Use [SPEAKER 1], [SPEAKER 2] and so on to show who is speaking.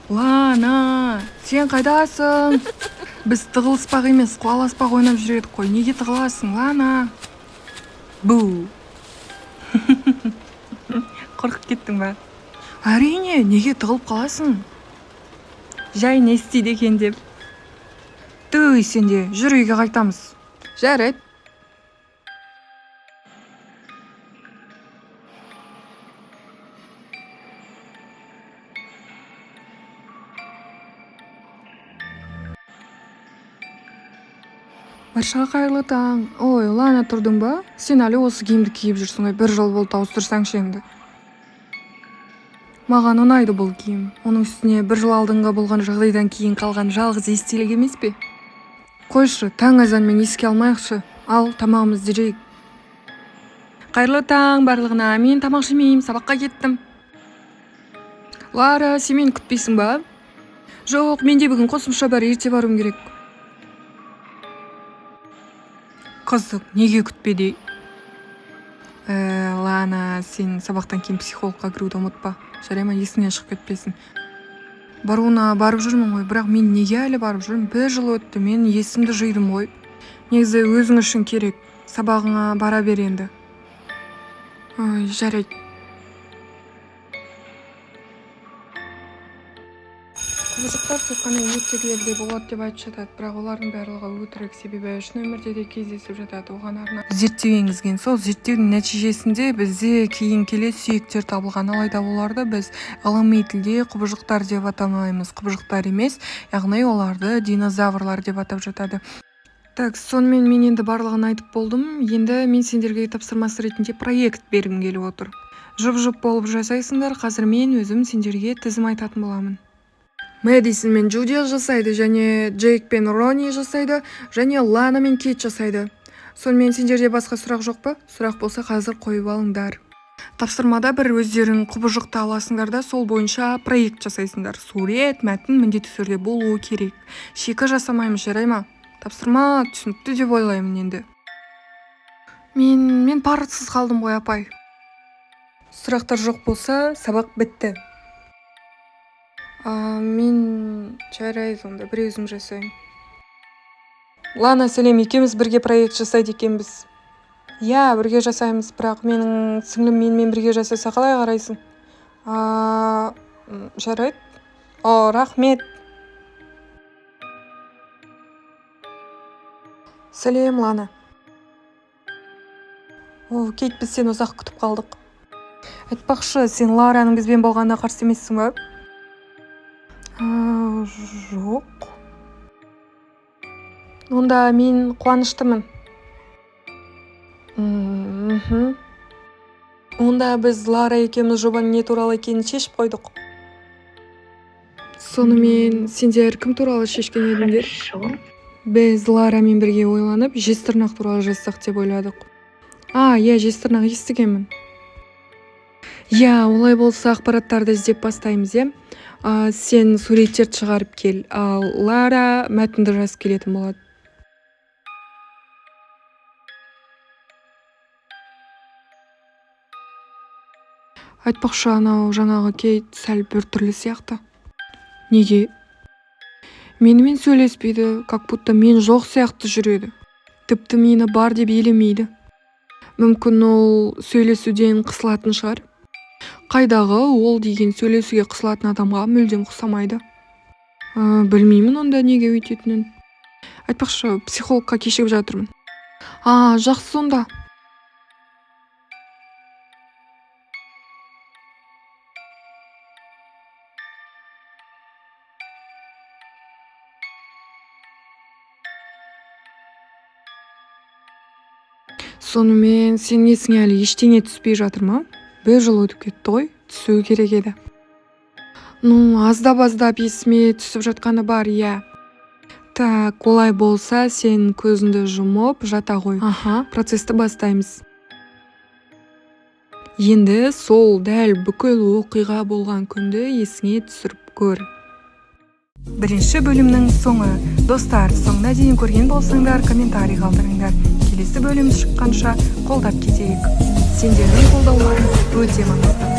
[SPEAKER 1] Лана, сен қайдасың? Біз тығылыспақ емес, қуаласпақ ойнап жүр едік қой. Неге тығыласың, Лана? Бу. Қорқып кеттің ба? Әрине, неге тығылып қаласың? Жай не істейді екен деп. Түй, сенде, жүр, үйге қайтамыз. Жарайды. Баршаға қайырлы таң. Ой, Лана, тұрдың ба? Сен әлі осы киімді киіп жүрсің ғой. Бір жыл болды, ауыстырсаңшы енді. Маған ұнайды бұл киім. Оның үстіне бір жыл алдыңғы болған жағдайдан кейін қалған жалғыз естелік емес пе? Қойшы, таң азанмен еске алмайықшы. Ал, тамағымызды жейік. Қайырлы таң барлығына. Мен тамақ жемеймін, сабаққа кеттім. Лара, сен мені күтпейсің ба? Жоқ, менде бүгін қосымша бар, ерте баруым керек. Қызық, неге күтпеді? Лана, сен сабақтан кейін психологқа кіруді ұмытпа. Жарай ма, есіңнен шығып кетпесін. Баруына барып жүрмін ғой, бірақ мен неге әлі барып жүрмін? Бір жыл өтті, мен есімді жидым ғой. Негізі өзің үшін керек. Сабағыңа бара бер енді. Ой, жарайды. Құбыжықтар тек қана ертегілерде болады деп айтып жатады, бірақ олардың барлығы өтірік, себебі шын өмірде де кездесіп жатады. Оған арнайы зерттеу енгізген. Сол зерттеудің нәтижесінде бізде кейін келе сүйектер табылған. Алайда оларды біз ғылыми тілде құбыжықтар деп атамаймыз, құбыжықтар емес, яғни оларды динозаврлар деп атап жатады. Так, сонымен мен енді барлығын айтып болдым. Енді мен сендерге тапсырмасы ретінде проект бергім келіп отыр. Жұп-жұп болып жасайсыңдар. Қазір мен өзім сендерге тізім айтатын боламын. Мэдисон мен Джудия жасайды, және Джейк пен Рони жасайды, және Лана мен Кейт жасайды. Сонымен, сендерде басқа сұрақ жоқ па? Сұрақ болса, қазір қойып алыңдар. Тапсырмада бір өздерің құбыжықты аласыңдар да, сол бойынша проект жасайсыңдар. Сурет, мәтін міндетті түрде болуы керек. Шикі жасамаймыз, жарай ма? Тапсырма түсінікті деп ойлаймын енді. Мен парсыз қалдым ғой, апай. Сұрақтар жоқ болса, сабақ бітті. А, мен, жарайды, онда бір өзім жасаймын. Лана, сәлем, екеуміз бірге проект жасайды екенбіз. Иә, бірге жасаймыз, бірақ менің сіңлім менімен бірге жасаса, қалай қарайсың? А, жарайды. О, рахмет. Сәлем, Лана. О, Кейт, біз сені ұзақ күтіп қалдық. Айтпақшы, сен Лараның бізбен болғанына қарсы емессің ба? А, жоқ. Онда мен қуаныштымын. Мхм. Онда біз Лара екеуміз жобаның не туралы екенін шешіп қойдық. Сонымен, сендер кім туралы шешкен едіңдер?
[SPEAKER 2] Хорошо.
[SPEAKER 1] Біз Ларамен бірге ойланып, жезтырнақ туралы жазсақ деп ойладық. А, иә, жезтырнақ, естігенмін. Иә, олай болса, ақпараттарды іздеп бастаймыз, иә. А, сен суреттерді шығарып кел, ал Лара мәтінді жазып келетін болады. Айтпақшы, анау жаңағы Кейт сәл біртүрлі сияқты. Неге? Менімен сөйлеспейді, как будто мен жоқ сияқты жүреді. Тіпті мені бар деп елемейді. Мүмкін, ол сөйлесуден қысылатын шығар. Қайдағы, ол деген сөйлесуге қысылатын адамға мүлдем ұқсамайды. Білмеймін онда неге өйтетінін. Айтпақшы, психологқа кешігіп жатырмын. А, жақсы сонда. Сонымен, сенің есіңе әлі ештеңе түспей жатыр ма? Бір жыл өтіп кетті ғой, түсуі керек еді. Ну, аздап аздап есіме түсіп жатқаны бар, иә. Так, олай болса, сен көзіңді жұмып жата ғой. Аха, процессті бастаймыз. Енді сол дәл бүкіл оқиға болған күнді есіңе түсіріп көр. Бірінші бөлімнің соңы. Достар, соңына дейін көрген болсаңдар, комментарий қалдырыңдар. Келесі бөлім шыққанша қолдап кетейік. Сендердің қолдауларың өте маңызды.